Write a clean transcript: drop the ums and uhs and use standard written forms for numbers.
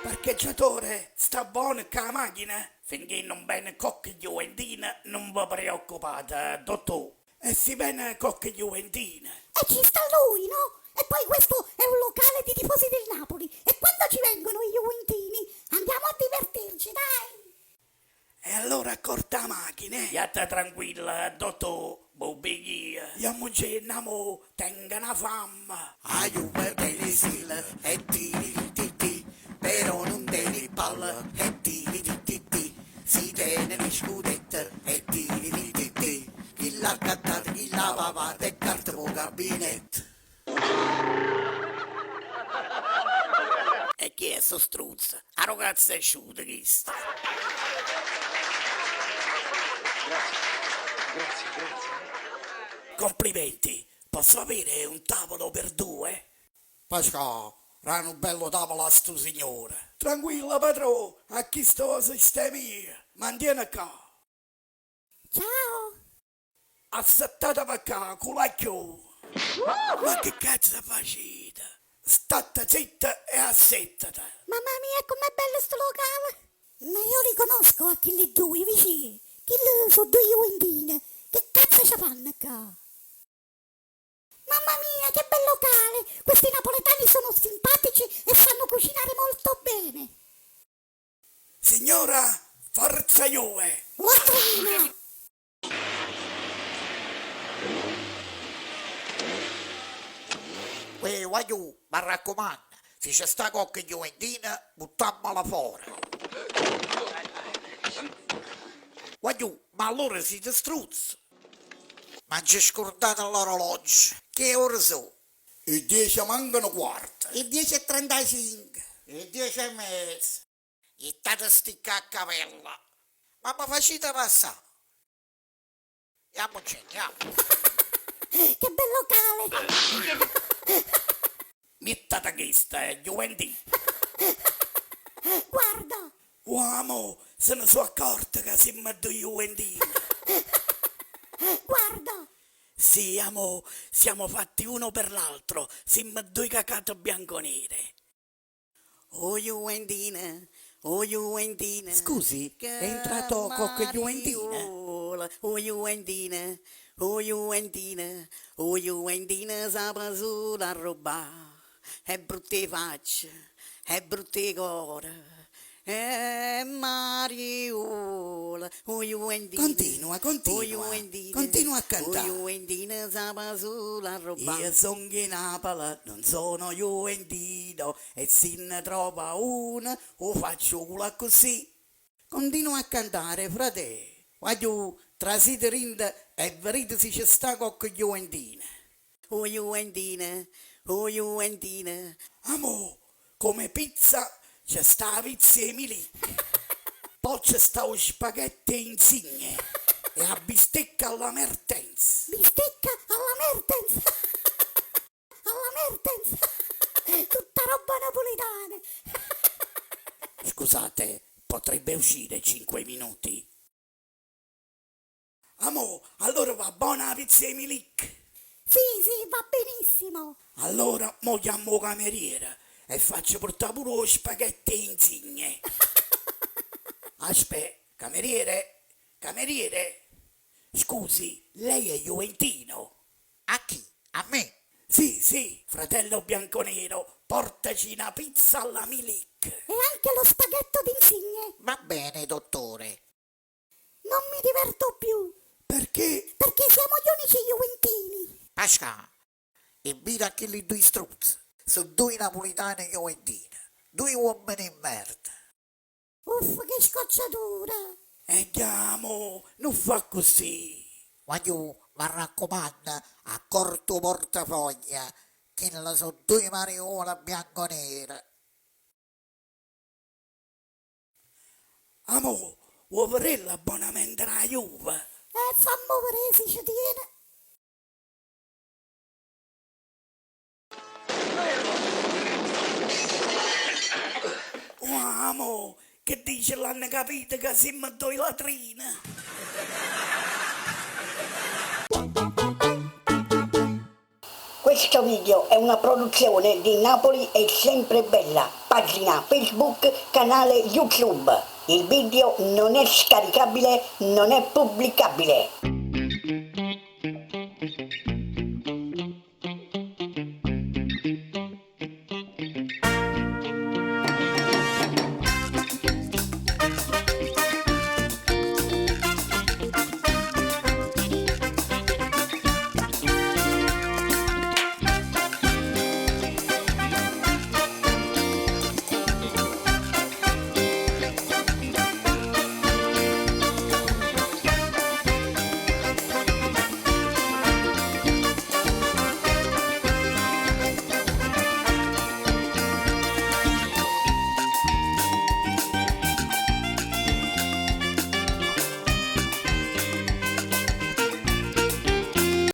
Parcheggiatore, sta buono ccà 'a machina? Finché nun vene cocche juventina nun ve preoccupate, dottò. E si vene cocche juventina? E ci sta lui, no? E poi questo è un locale di tifosi del Napoli e quando ci vengono i juventini andiamo a divertirci, dai! E allora accorta 'a machina, eh! Jate tranquilla, dottò, m' 'o piglio io. Jammuncenne, amò, tengo na famma. A Juve tene 'e stelle e tiri ti ti, però nun tene 'e palle e tiri ti ti ti, si tene li scudette e tiri ti ti ti, chi l'ha accattate, chi l'ha pavate e carte p' 'o gabinetto. E chi è sto struzzo? Aro cazzo è asciuto chisto? Complimenti, posso avere un tavolo per due? Pascà, dà nu bello tavolo a stu signore. Tranquillo patrò, a chisto 'o sistemo io. Mantiene ccà. Ciao. Assettateve ccà, culacchiù! Ma che cazzo facite? Statte zitta e assettate! Mamma mia comm'è bello stu locale! Ma io li conosco a chilli duje, Viciè, chille so' duje juventine, che cazzo ce fanno ccà? Mamma mia che bel locale, questi napoletani sono simpatici e sanno cucinare molto bene! Signora, forza Juve! Latrina! Uè guagliù, m'arraccumann, si ce sta cocche juventina, buttammola fora. Guagliù, ma allora site struzz? M'aggio scurdato l'orologio, che ore so'? 'E diece manco nu quarto. 'E diece e trentacinche. 'E diece e meza. Jettate sti caccavella. Ma me facite passà? Jammuncenne, jammo. Che bel locale! Miettate chesta, è Juventì. Guarda! Uomo, se ne so' accorte ca simme duje juventini. Guarda! Sì, amò, siamo fatti uno per l'altro, simme duje cacate bianconere. O juventina, o juventina. Scusi, è entrato cocche juventina? O juventina, o juventina, o juventina sape sulo arrubbà. È brutta 'e faccia, è brutta 'e core, è mariola. O juventina, Continua, o continua, juventina, continua a o cantà. juventina sape sulo arrubbà. Io song 'e Napoli, nun sono juventino, e si ne trova uno, 'o faccio 'o culo accussì. Continua a cantare, fratè. Guagliù, trasite dint e verite si ce sta cocche juventina. O juventina, o juventina. Amò, come pizza ce sta 'a pizza 'e Milik, po' ce sta 'o spaghetto 'e Insigne e 'a bistecca alla Mertens. Bistecca alla Mertens! Alla Mertens! Tutta roba napoletana! Scusate, potrebbe uscire cinque minuti? Amò, allora va bona 'a pizza 'e Milik? Sì, sì, va benissimo! Allora mo chiammo 'o cameriere e faccio purtà pure 'o spaghetto 'e Insigne. Aspè, cameriere, cameriere, scusi, lei è juventino? A chi? A me? Sì, sì, fratello bianconero, portaci na pizza alla Milik. E anche lo spaghetto d'Insigne. Va bene, dottore. Non mi diverto più. Perché? Perché siamo gli unici juventini. Pascà, 'e vire a chilli duje struzze? So' duje napulitane juventine, duje uommene 'e merda. Uff, che scocciatura! E ghiammo, nun fa accussì. Guagliù, m'arraccumanno, accorto 'o portafoglia, chille so' duje mariuole bianconere. Amò, vuò verè l'abbonamento d' 'a Juve? E famme verè si ce tiene. Uà, amò, che dice l'hanno capito ca simmo doi latrine? Questo video è una produzione di Napoli è sempre bella, pagina Facebook, canale YouTube. Il video non è scaricabile, non è pubblicabile.